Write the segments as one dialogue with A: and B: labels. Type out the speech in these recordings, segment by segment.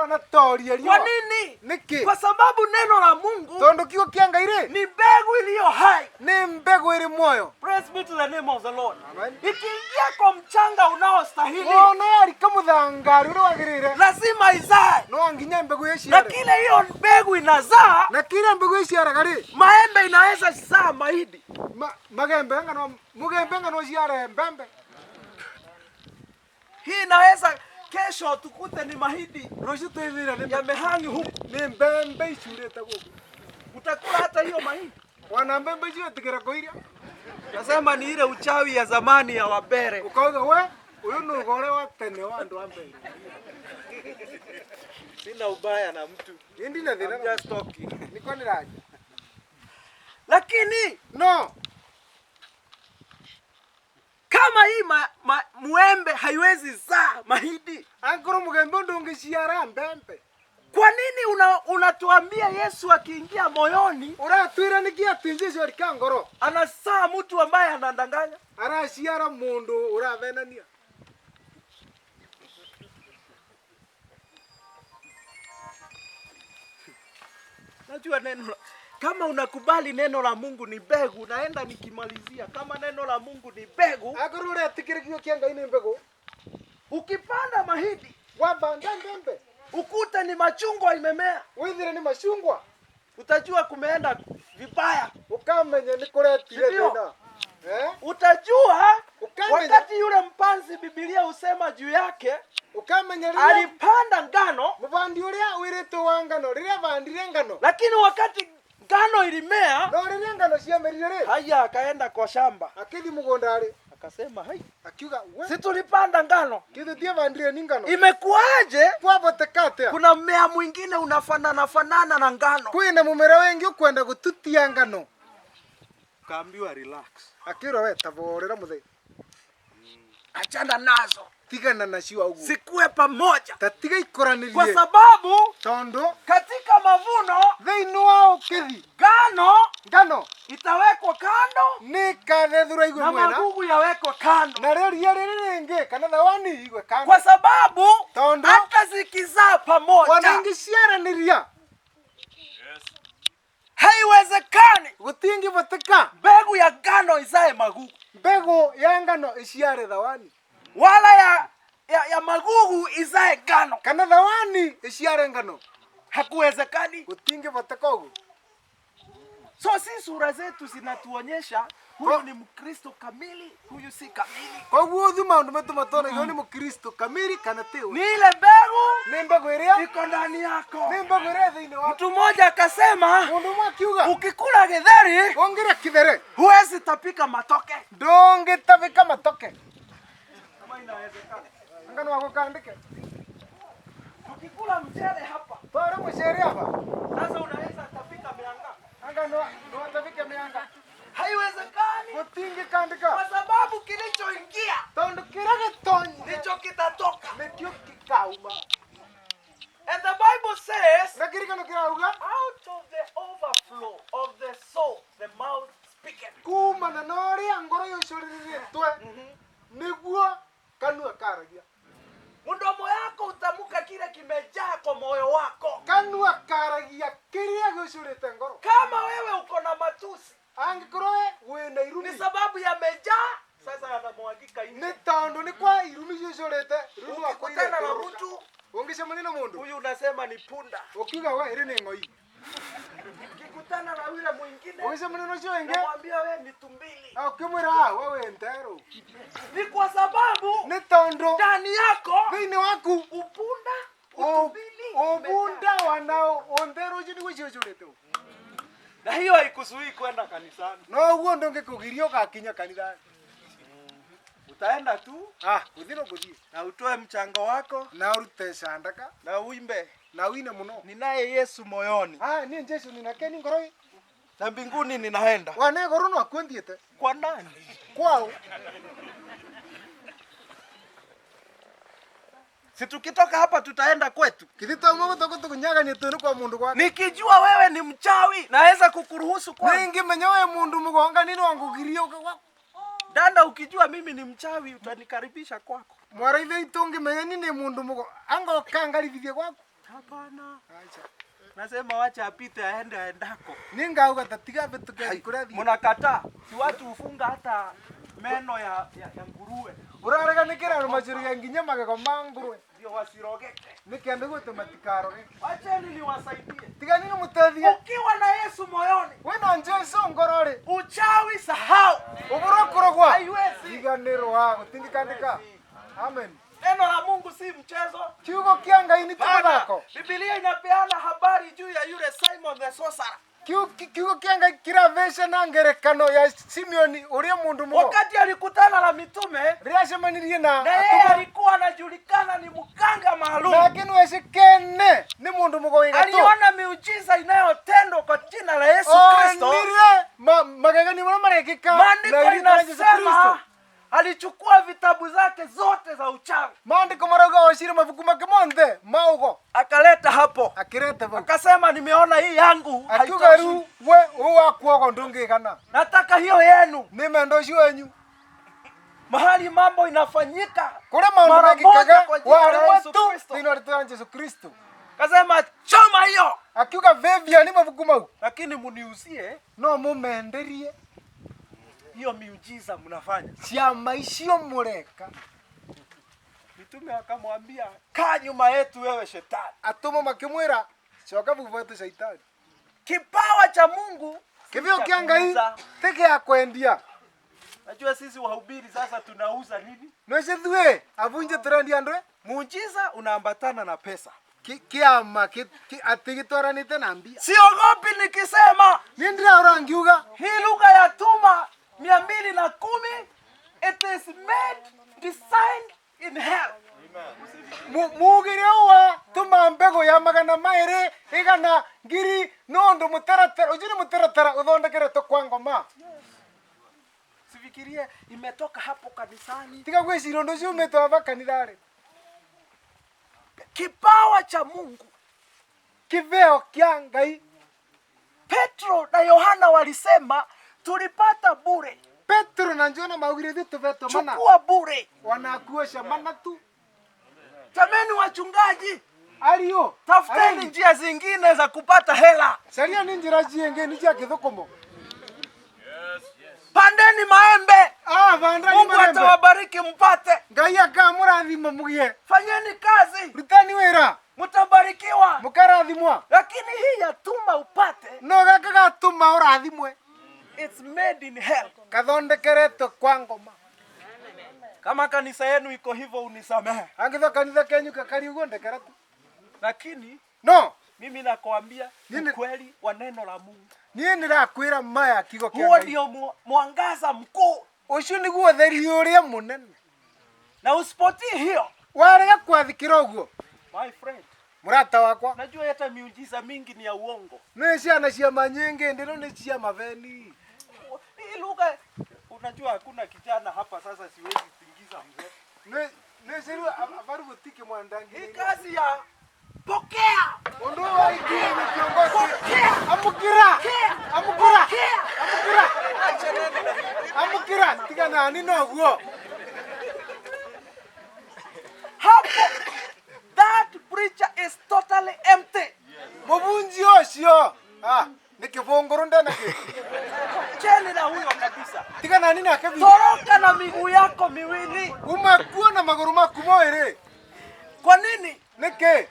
A: Ndwanatoria
B: Kwa
A: riũa.
B: nini?
A: Nĩkĩ?
B: Kwa sababu neno la Mungu
A: Tondũ kiugo kĩa Ngai rĩ
B: ni mbegu iliyo hai.
A: nĩ mbegũ ĩrĩ muoyo.
B: Praise be to the name of the Lord.
A: Amen.
B: Ikiingia kwa mchanga unaostahili,
A: Wona yarika mũthangari ũrĩa wagĩrĩire
B: lazima izae,
A: no nginya mbegũ
B: na
A: ĩciare.
B: kile hiyo mbegu inazaa,
A: Na kĩrĩa mbegũ ĩciaraga rĩ
B: maembe inaweza zaa mahindi.
A: magembe ngano mugembe ngano ciare mbembe.
B: Hii inaweza kesho tukute ni mahindi
A: Rũciũ twĩthire nĩ
B: yamehangi huku,
A: nĩ mbembe icurĩte gũkũ.
B: utakula hata hiyo mahindi.
A: Wana mbembe icio ĩtigĩra kũiria.
B: Nasema ni ile uchawi ya zamani ya Wabere.
A: Ũkauga we ũyũ nĩ ũgore wa tene wa andũ a mbere.
B: Sina ubaya na mtu,
A: Niĩ ndina thĩna
B: I'm
A: na
B: just talking.
A: nĩko nĩraria.
B: Lakini
A: No
B: kama hii muembe haiwezi zaa mahindi,
A: angĩkorwo mũgembe ndũngĩciara mbembe
B: kwa nini unatuambia Yesu akiingia moyoni
A: ũratwĩra nĩkĩ atĩ Jesũ arika ngoro
B: anazaa mtu ambaye anadanganya?
A: araciara mũndũ ũravenania.
B: Najua kama unakubali neno la Mungu ni mbegu, naenda nikimalizia, kama neno la Mungu ni mbegu,
A: Angĩkorwo ũretĩkĩra kiugo kĩa Ngai nĩ mbegũ
B: ukipanda mahindi
A: wabanda mbembe
B: ukute ni machungwa imemea,
A: wĩthire nĩ macungwa
B: utajua kumeenda vibaya.
A: ũkamenya nĩ kũretire
B: Ndio.
A: thĩna. Eh?
B: Utajua
A: Ukamenya
B: wakati yule mpanzi Biblia husema juu yake
A: ũkamenya rĩrĩa
B: alipanda ngano,
A: mũbandi ũrĩa wĩrĩtwo wa ngano rĩrĩa avandire ngano
B: lakini wakati ngano ilimea,
A: no rĩrĩa ngano ciamerire rĩ
B: haya akaenda kwa shamba
A: akĩthi mũgũnda rĩ
B: akasema, hai,
A: akiuga we
B: si tulipanda ngano,
A: githĩ tiavandire ni ngano
B: imekuwaje
A: kwaboteka atĩa
B: kuna mmea mwingine unafanana fanana na ngano?
A: kwĩna mũmera wĩngĩ ũkwenda gũtutia ngano
B: Kaambiwa relax,
A: akĩrwo we taborera mũthee
B: achana nazo,
A: tigana nacio ũguo
B: sikue pamoja,
A: ta tiga
B: kwa
A: ikũranĩrie
B: sababu
A: tondũ
B: katika mavuno
A: thĩinĩ wa ũkĩthi
B: ngano
A: ngano
B: itawekwa kando
A: nĩ kathethũra igwe
B: na
A: mwena
B: magugu yawekwa kando,
A: na rĩo ria rĩrĩ rĩngĩ kana thawani igwe kando
B: kwa sababu
A: Tondu-
B: hata zikizaa
A: ona
B: pamoja
A: ingĩciaranĩria
B: haiwezekani
A: gũtingĩboteka
B: mbegu ya ngano izae magugu
A: mbegũ ya ngano ĩciare thawani
B: wala ya magugu izae ngano,
A: kana thawani ĩciare ngano
B: hakuwezekani.
A: gũtingĩboteka ũguo.
B: So si sura zetu zinatuonyesha huyu ni Mkristo kamili, huyu si kamili.
A: Koguo thu maũndũ maitũ matonagio nĩ mũkristo kamiri kana tiwe.
B: Ni ile mbegu
A: Nĩ mbegũ ĩrĩa
B: iko ndani yako.
A: nĩ mbegũ ĩrĩa thĩinĩ waku.
B: Mtu mmoja akasema,
A: Mũndũ ũmwe akiuga
B: ukikula githeri
A: ũngĩrĩa kĩthere
B: huwezi tapika matoke.
A: ndũngĩtabĩka matoke.
B: Kama inawezekana.
A: Anga no agũkandĩke
B: Tukikula mchele hapa
A: tware mũcere aba
B: sasa, unaweza tapika mianga?
A: anga no atabĩke mĩanga
B: Haiwezekani,
A: gũtingĩkandĩka
B: kwa sababu kilichoingia
A: tondũ kĩrĩa gĩtonyire
B: ndicho kitatoka.
A: nĩkĩo gĩkauma.
B: And the Bible says,
A: Na kĩririkano kĩrauga
B: out of the overflow of the soul, the mouth speaketh.
A: kumana na ũrĩa ngoro yũcũrĩrĩtwe nĩguo kanua karagia.
B: Mdomo yako utamuka kile kimejaa kwa moyo wako.
A: Kanua karagia kĩrĩa gĩũcũrĩte ngoro.
B: Kama wewe uko na matusi,
A: Angĩkorwo we wĩna
B: ni
A: irumi
B: sababu yamejaa, sasa yanamwagika nje.
A: nĩ tondũ nĩ kwa irumi ciũcũrĩte rĩu no
B: Ukikutana na
A: akwĩire
B: mtu
A: ũngĩcemania na mũndũ
B: huyu, unasema ni punda.
A: ũkiuga we ĩrĩ nĩ ng'oi
B: Ukikutana na yule mwingine,
A: ũgĩcemania na ũcio ũngĩ
B: unamwambia we ni tumbili.
A: ũkĩmwĩra "Ah, we wĩ nterũ
B: Ni kwa sababu
A: nĩ tondũ
B: ndani yako
A: thĩinĩ waku
B: upunda, utumbili umejaa.
A: ũbunda wana ũnterũ ũcio nĩguo ciũcũrĩte
B: Na hiyo haikuzuii kwenda kanisani,
A: no ũguo ndũngĩkũgiria ũgakinya kanitha
B: utaenda tu
A: ah gũthiĩ no gũthiĩ
B: na utoe mchango wako
A: na ũrute candaka
B: na uimbe
A: na wine mũno
B: ninaye Yesu moyoni
A: ah niĩ Jesũ ninake ni ngoro
B: na mbinguni ninaenda.
A: wane ngoro no akuenthiĩte
B: Kwa nani?
A: kwao
B: Si tukitoka hapa tutaenda kwetu.
A: Githĩ twauma gũtũ tũkũnyagania twĩ kwa mũndũ gwake
B: Nikijua wewe ni mchawi, naweza kukuruhusu kwangu.
A: ningĩmenya we mũndũ mũgonga nĩ no ngũgirie ũke gwaku
B: Dada, ukijua mimi ni mchawi utanikaribisha kwako.
A: Mwara ithe itũ ngĩmenya ni nĩ mũndũ mũgo anga ũkangarithithie gwaku.
B: Hapana. Nasema wacha apite aende aendako.
A: Ningauga tatiga bituke kuria thi.
B: Mnakataa. Si watu hufunga hata meno ya nguruwe
A: Urareganikira rumachiriga nginya magego ma nguruwe.
B: Ndio wasirogeke.
A: Nikenda gwete matikaroge.
B: Wacheni niwasaidie.
A: Tigani nimutethie.
B: Ukiwa na Yesu moyoni,
A: Wina Jesu ngorori.
B: uchawi sahau.
A: Uburokurogwa.
B: Haiwezi.
A: Iganirwa gutindikandika. Amen.
B: Neno la Mungu si mchezo.
A: Kiugo kia Ngai ni
B: Bana,
A: tumuthako.
B: Biblia inapeana habari juu ya yule Simon the sorcerer.
A: Kiugo kia Ngai kiravesha na ngerekano ya Simeoni uria mundu mugo.
B: Wakati alikutana na mitume,
A: Riria acemanirie na
B: na yeye
A: atũmwo
B: alikuwa anajulikana ni mganga maalum.
A: nake niwece kene ni mundu mugo wi gatu.
B: Aliona miujiza inayotendwa kwa jina la Yesu Kristo.
A: Onire magegania maria marekika na
B: Maandiko
A: rĩĩtwa rĩa Jesũ Kristo.
B: inasema alichukua vitabu zake zote za uchawi
A: Maandiko marauga ocire mabuku make monthe maugo
B: akaleta hapo,
A: akirete vau
B: akasema nimeona hii yangu
A: akiuga
B: haitoshi,
A: riu we uu wakuogo ndungigana
B: nataka hiyo yenu.
A: ni menda ucio wenyu
B: Mahali mambo inafanyika
A: kuria maundu
B: mara moja
A: mekikaga
B: kwa jina la
A: waremwe
B: Yesu
A: tu
B: Kristo.
A: thiini wa rĩtwa rĩa Jesũ Kristo.
B: Akasema choma hiyo,
A: Akiuga vĩvia ni mabuku mau
B: lakini muniuzie
A: no mumenderie
B: hiyo miujiza mnafanya.
A: ciama icio mureka.
B: Mitume akamwambia kaa nyuma yetu wewe shetani.
A: Atũmwo makĩmwĩra coka thutha wetu shaitani.
B: Kipawa cha Mungu si
A: Kĩbeo
B: cha
A: kĩa Ngai
B: kuuza.
A: ti gĩa kwendia.
B: Najua sisi wahubiri sasa tunauza nini?
A: Nwece ithuĩ abunje tũrendia andũ
B: Muujiza unaambatana na pesa.
A: Kĩama atĩ gĩtwaranĩte na mbia.
B: Siogopi nikisema
A: Niĩ ndĩraũra ngiuga
B: hii lugha ya tuma 210 it is made designed in hell.
A: Mugire ũwa tũma mbegũ ya magana maĩrĩ igana ngiri nondu mũtaratara ũcio nĩ mũtaratara ũthondekeretwo kwa ngoma.
B: Sifikirie imetoka hapo kanisani.
A: Tiga gwĩciria ũndũ ũcio umĩte wava kanitha-rĩ.
B: Kipawa cha Mungu.
A: Kĩbeo kĩa Ngai.
B: Petro na Yohana walisema tulipata bure,
A: Petro na Johana maugire ithuĩ tũbetwo mana
B: chukua bure.
A: wanakuosha mana tu
B: Jameni wachungaji,
A: ariũ
B: tafuteni
A: arĩmi,
B: njia zingine za kupata hela.
A: caria nĩ njĩra ciĩngĩ nĩ cia kĩthũkũmo.
B: Pandeni maembe,
A: Ah, vandani
B: Mungu
A: marembe.
B: atawabariki mpate.
A: Ngai akamũrathima mũgĩe.
B: Fanyeni kazi,
A: Rutani wĩra
B: mtabarikiwa.
A: mũkarathimwa.
B: Lakini hii ya tuma upate,
A: No gaka gatũma ũrathimwe
B: it's made in hell.
A: kathondekeretwo kwa ngoma.
B: Kama kanisa yenu iko hivyo, unisamehe,
A: Angĩthwo kanitha kenyu kakari ũguo ndekera tu.
B: lakini
A: No
B: mimi nakwambia
A: Nini-
B: ukweli wa neno la Mungu.
A: niĩ nĩrakwĩra maya kiugo kĩa
B: Huo
A: Ngai.
B: ndio mwangaza mkuu,
A: Ũcio nĩguo ũtheri ũrĩa mũnene.
B: na usipotii hiyo,
A: Warega kwathĩkĩra ũguo
B: my friend,
A: mũrata wakwa
B: najua hata miujiza mingi ni ya uongo.
A: nĩ ciana ciama nyingĩ ndĩno nĩ cia mabeni.
B: Hii lugha, unajua hakuna kijana hapa sasa, siwezi tingiza mzee.
A: Nĩ ciru abaru gũtikĩ
B: Hii
A: mwandangire.
B: kazi ya pokea,
A: Ũndũ ũyũ wa ikinya nĩ kĩongozi.
B: pokea,
A: Amũkĩra amũkĩra
B: pokea.
A: amũkĩra
B: Acha neno la
A: amũkĩra tiga nani noguo.
B: hapo. That preacher is totally empty.
A: Mũbunji ũcio ah, nĩ kĩbũngũrũ ndena kĩ
B: Cheni na huyo kabisa.
A: tiga nani nake biũ.
B: Toroka na miguu yako miwili.
A: Uma kuo na magũrũ maku moĩrĩ
B: Kwa nini?
A: nĩkĩ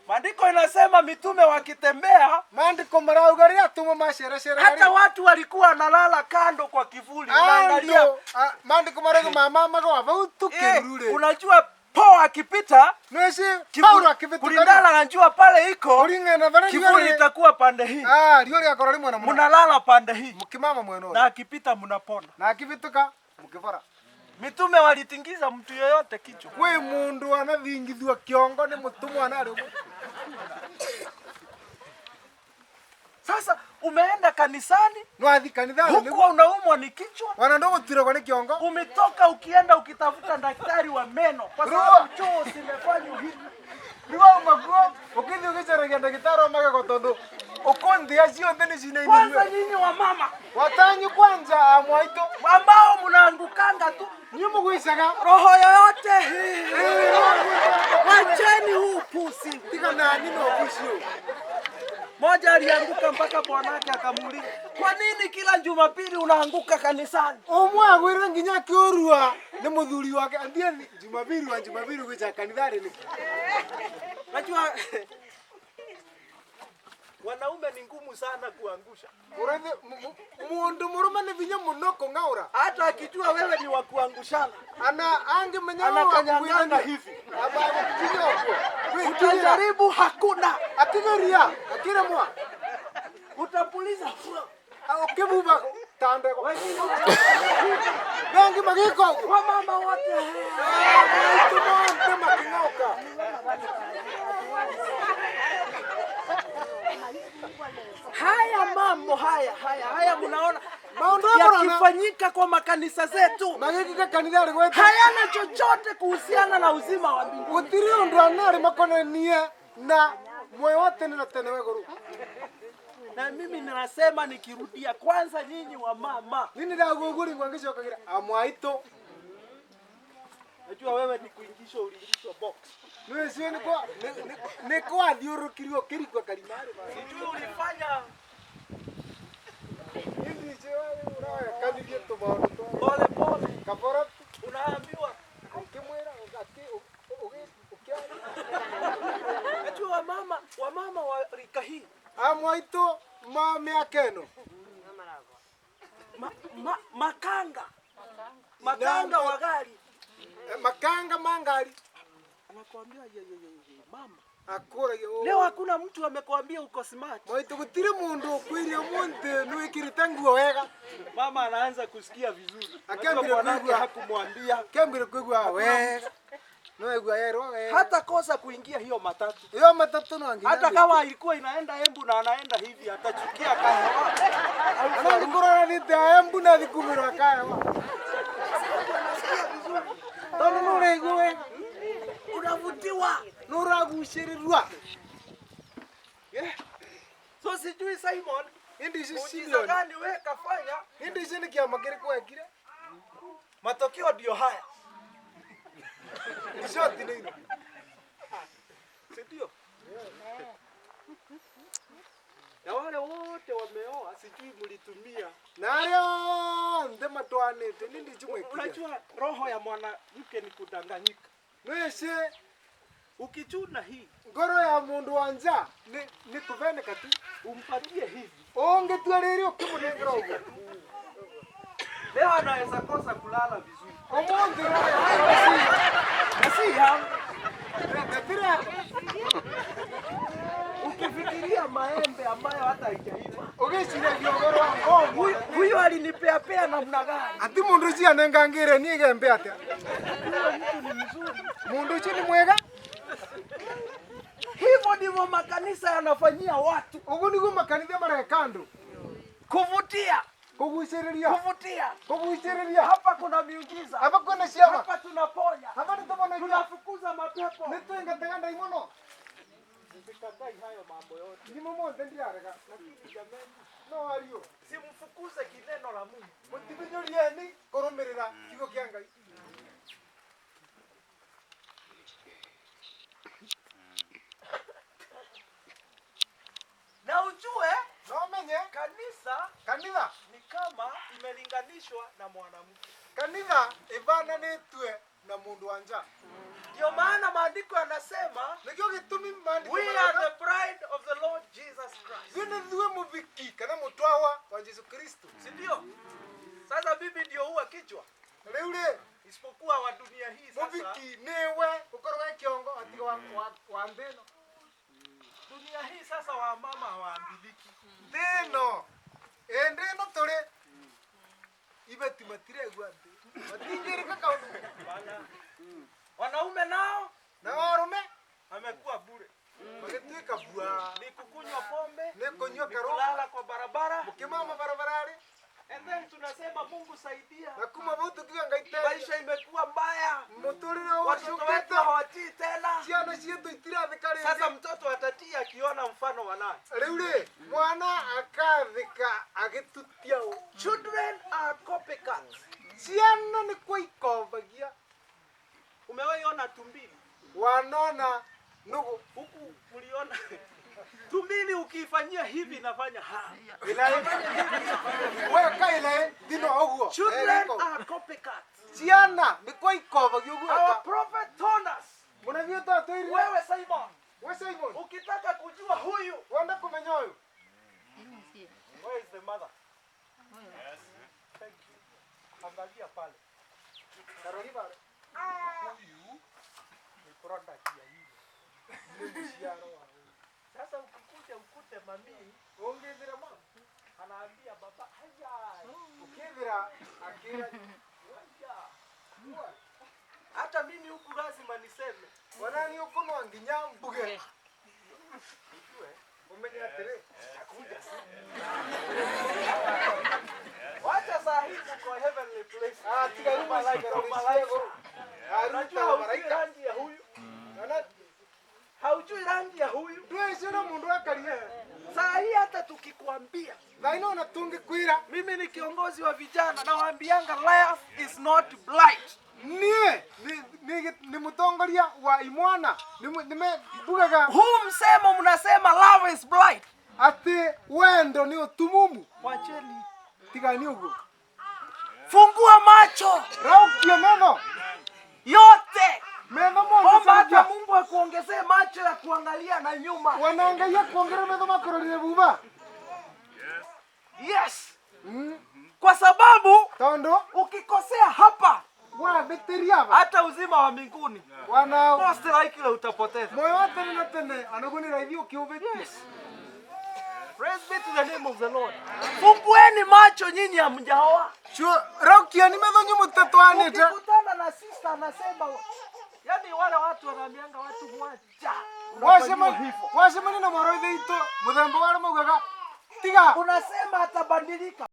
B: Maandiko inasema mitume wakitembea,
A: maandĩko marauga rĩrĩa atũmwo maceraceraga
B: hata watu walikuwa wanalala kando kwa kivuli. Unaangalia
A: andũ maandĩko marauga mamamaga vau tu
B: eh,
A: kĩruru-rĩ
B: unajua po akipita
A: nĩci
B: kivuli-
A: Paulo akĩbĩtũka
B: kulingana na jua pale iko
A: kũringana barĩa riũa
B: kivuli
A: rĩrĩ
B: itakuwa pande hii,
A: ah, riũa rĩakorwo rĩ mwena mũna
B: mnalala pande hii,
A: mũkĩmama mwena ũyũ
B: na akipita mnapona.
A: na akĩbĩtũka mũkĩbora
B: Mitume walitingiza mtu yoyote kichwa.
A: kwĩ mũndũ anathingithua kĩongo nĩ mũtũmwo anarĩ ũguo
B: Sasa umeenda kanisani
A: nwathi kanitha
B: huku unaumwa ni kichwa,
A: wana ndũgũtiragwo nĩ kĩongo
B: umetoka ukienda ukitafuta daktari wa meno kwa
A: Ruwa.
B: sababu choo zimefanywa hivi.
A: rĩu wauma kuo ũkĩthiĩ ũgĩcaragia ndagĩtarĩ wa magego tondũ ũkũrĩtwo Omonthi acio othe nĩ
B: Kwanza
A: cinainĩrue.
B: Nyinyi wa mama
A: Watanyu kwanza amwaito
B: ambao mnaangukanga tu,
A: niĩ mũgwĩcaga
B: roho yoyote hii, wacheni huu pusi.
A: Tiga nani na ũbuci.
B: Moja alianguka mpaka bwanake akamuuliza, kwa nini kila Jumapili unaanguka kanisani?
A: Ũmwe agwĩrire nginya akĩũrua nĩ mũthuri wake athie Jumapili wa Jumapili gwĩca kanitharĩ nĩkĩ.
B: Najua wanaume ni ngumu sana kuangusha.
A: Ũrathi mũndũ mũrũme nĩ vinya mũno kũng'aũra.
B: Hata akijua wewe ni wa kuangushana,
A: Ana angĩmenya
B: anakanyangana hivi,
A: abakinya ũguo. Gwĩkinyĩra.
B: Utajaribu hakuna,
A: Akĩgeria akĩremwa
B: utapuliza
A: ũkĩbuba ta ndego bengi magĩka ũguo.
B: Wamama wote.
A: Maitũ monthe makĩng'aũka.
B: Haya mambo haya haya haya mnaona
A: Maũndũ maya mũrona
B: yakifanyika kwa makanisa zetu
A: magĩkĩka kanitharĩ gwetũ
B: hayana chochote kuhusiana na uzima wa mbinguni.
A: Gũtirĩ ũndũ anarĩ makonanie na muoyo wa tene na tene wa igũrũ.
B: Na mimi ninasema nikirudia, kwanza nyinyi wa mama,
A: Niĩ nĩndagũgũri ngwangĩcokagĩra amwaitũ.
B: Najua wewe ni kuingishwa, uliingishwa box,
A: Nĩcio nĩ kwathiũrũkirio ũkĩrikwo karima-rĩ.
B: Sijui ulifanya
A: Hizi icio ũrawekanirie tũmaũndũ twa
B: pole pole,
A: kabora
B: unaambiwa.
A: Ũkĩmwĩra ũkĩaria.
B: Najua wamama wa rika hii,
A: Amwaitũ ma mĩaka ĩno
B: makanga makanga wa gari
A: makanga ma ngari
B: anakuambia, ye, ye, ye, ye, mama,
A: akũragia
B: leo hakuna mtu amekwambia uko smart.
A: Mwaitũ gũtirĩ mũndũ ũkwĩrie ũmũthĩ nĩwĩkĩrĩte nguo wega.
B: Mama anaanza kusikia vizuri.
A: Akiambia
B: Unajua bwanake
A: kuigua.
B: hakumwambia
A: Kĩambire kũigua wega nĩwaigua yerwo wega.
B: Hata kosa kuingia hiyo matatu.
A: Ĩyo matatũ no nginya
B: Hata kama ilikuwa inaenda Embu na anaenda hivi atachukia kahewa.
A: Ana angĩkorwo arathiĩte Embu na thikumĩrwo akahewa tondũ nĩũraigua wega.
B: Unavutiwa.
A: Nĩũragucĩrĩrua.
B: Yeah. So sijui Simon,
A: Indi icio
B: muujiza
A: Simeon
B: gani wewe kafanya?
A: indi icio nĩ kĩama kĩrĩkũ ekire.
B: Matokeo ndio haya.
A: Icoti nĩ ino.
B: Si ndio? Na wale wote wameoa, sijui mlitumia.
A: Na arĩa othe matwanĩte nĩ ndici mwĩkire.
B: Unajua roho ya mwanamke ni kudanganyika.
A: Nĩwĩci
B: Ukichuna hii,
A: ngoro ya mũndũ wa nja nĩ kũveneka tu.
B: Umpatie hivi.
A: Ũngĩtua rĩrĩ ũkĩmũnengera ũguo.
B: Leo anaweza kosa kulala vizuri.
A: Ũmũthĩ
B: Na si yangu.
A: gatira.
B: Ukifikiria maembe ambayo hata haijaiva.
A: Ũgĩciragia ũhoro wa ngombo.
B: Huyu alinipeapea namna gani?
A: Ati mũndũ ũcio anengangĩre niĩ gembe atĩa.
B: Huyo mtu ni mzuri.
A: Mũndũ ũcio nĩ mwega.
B: Hivyo ndivyo makanisa yanafanyia watu.
A: Ũguo nĩguo makanitha mareka andũ.
B: Kuvutia,
A: Kũgucĩrĩria.
B: Kuvutia.
A: Kũgucĩrĩria.
B: Hapa kuna miujiza.
A: Hapa kwĩna ciama.
B: Hapa tunaponya.
A: Hapa nĩtũbonagia.
B: Tunafukuza mapepo.
A: Nĩtũingataga ndaimono.
B: Sikatai hayo mambo yote.
A: Ndimo mothe ndirarega.
B: Lakini jameni,
A: No ario
B: simfukuze kineno la Mungu.
A: Mũtibinyũrieni kũrũmĩrĩra kiugo kĩa Ngai.
B: Na ujue
A: No menye
B: kanisa
A: kanitha
B: ni kama imelinganishwa na mwanamke.
A: Kanitha ĩvananĩtue na mũndũ wa nja.
B: Ndio maana maandiko yanasema
A: Nĩkĩo gĩtũmi maandĩko
B: we are
A: marauga,
B: the bride of the Lord Jesus Christ.
A: ithuĩ nĩthuĩ mũthiki kana mũtwawa wa Jesu Kristo.
B: Si ndio? Sasa bibi ndio huwa kichwa,
A: Rĩu rĩ
B: isipokuwa wa dunia hii sasa.
A: mũthiki nĩwe ũkorwo we kĩongo atiga wa nthĩ ĩno.
B: Dunia hii sasa wa mama hawaambiliki.
A: Nthĩ ĩno ĩndĩ ĩno tũrĩ ibeti matiregua nthĩ matingĩrĩka kaũndũ.
B: Bana. Wanaume nao
A: Na arũme
B: amekuwa bure.
A: Magĩtuĩka bua.
B: Ni kukunywa pombe,
A: Nĩ kũnyua
B: ni
A: karũma
B: kulala kwa barabara.
A: Mũkĩmama barabararĩ.
B: And then tunasema Mungu saidia.
A: Na kuma vau tukiuga Ngai teithia.
B: Maisha imekuwa mbaya.
A: Mũtũrĩre
B: Watoto wetu
A: ũcũkĩte.
B: hawatii tena.
A: Ciana ciitũ itirathĩkĩra. Ndarathika
B: Sasa
A: rĩngĩ.
B: mtoto atatii akiona mfano wa nani?
A: Rĩu rĩ, mwana akathĩka agĩtutia ũ.
B: Children are copycats.
A: Ciana nĩ kwaikombagia.
B: Umewahi ona tumbili?
A: Wanona nũgũ.
B: Huku uliona tumbili ukiifanyia hivi inafanya ha.
A: Ilai. Weka ilai thino ũguo.
B: Children
A: Ĩgĩko.
B: are copycats.
A: Ciana nĩ kwaikombagia ũguo
B: Our
A: eka.
B: prophet told us,
A: Mũnabii ũyũ twatwĩrire.
B: wewe Simon,
A: We Simon,
B: ukitaka kujua huyu,
A: wenda kũmenya ũyũ.
B: where is the mother? Yes. Thank you. Angalia pale.
A: Karori bare.
B: Huyu ni product ya yule.
A: Nĩ mũciaro wa ũyũ.
B: Sasa ukikuja ukute mami
A: Ũngĩthira ma.
B: anaambia baba, haya,
A: Ũkĩthira akĩra
B: haya. Hata mimi huku lazima niseme.
A: Wanani ũkũnwa nginya mbuge. Ũmenye atĩrĩ.
B: Takuja Wacha saa hii tuko heavenly place.
A: Ah, tiga rĩu
B: Malaika,
A: mũciaro
B: malaika.
A: igũrũ. Aruta
B: Unajua haujui
A: maraika.
B: rangi ya huyu.
A: Ona
B: Haujui rangi ya huyu.
A: ndwĩcio na mũndũ akarie.
B: Saa hii hata tukikwambia
A: Thaa ino ona tũngĩkwĩra
B: mimi ni kiongozi wa vijana nawaambianga life is not blight.
A: niĩ nĩ mũtongoria wa imwana nĩme mbugaga
B: Huu msemo mnasema love is blind.
A: atĩ wendo nĩ ũtumumu.
B: Wacheni.
A: Tigani ũguo.
B: Fungua macho
A: Raukia metho.
B: yote.
A: Metho mothe
B: Omba hata
A: caria.
B: Mungu akuongezee macho ya kuangalia na nyuma.
A: Wana Ngai akuongerere metho makũrorire thutha.
B: Yes. Kwa sababu
A: Tondũ
B: ukikosea hapa
A: wahĩtĩria aba
B: hata uzima wa mbinguni
A: wana
B: most likely utapoteza.
A: moyo wa tene na tene anaguo nĩ raithi ũkĩũvĩtie.
B: Praise be to the name of the Lord. Fungueni macho nyinyi hamjaoa.
A: Raukia ni metho nyu mũtatwanĩte.
B: Ukikutana na sister anasema, yani wale watu wanaambianga watu mwacha. Unafanyiwa hivyo.
A: Wacemania na mwarũ wa ithe witũ mũthemba wa arĩa maugaga tiga
B: Unasema atabadilika.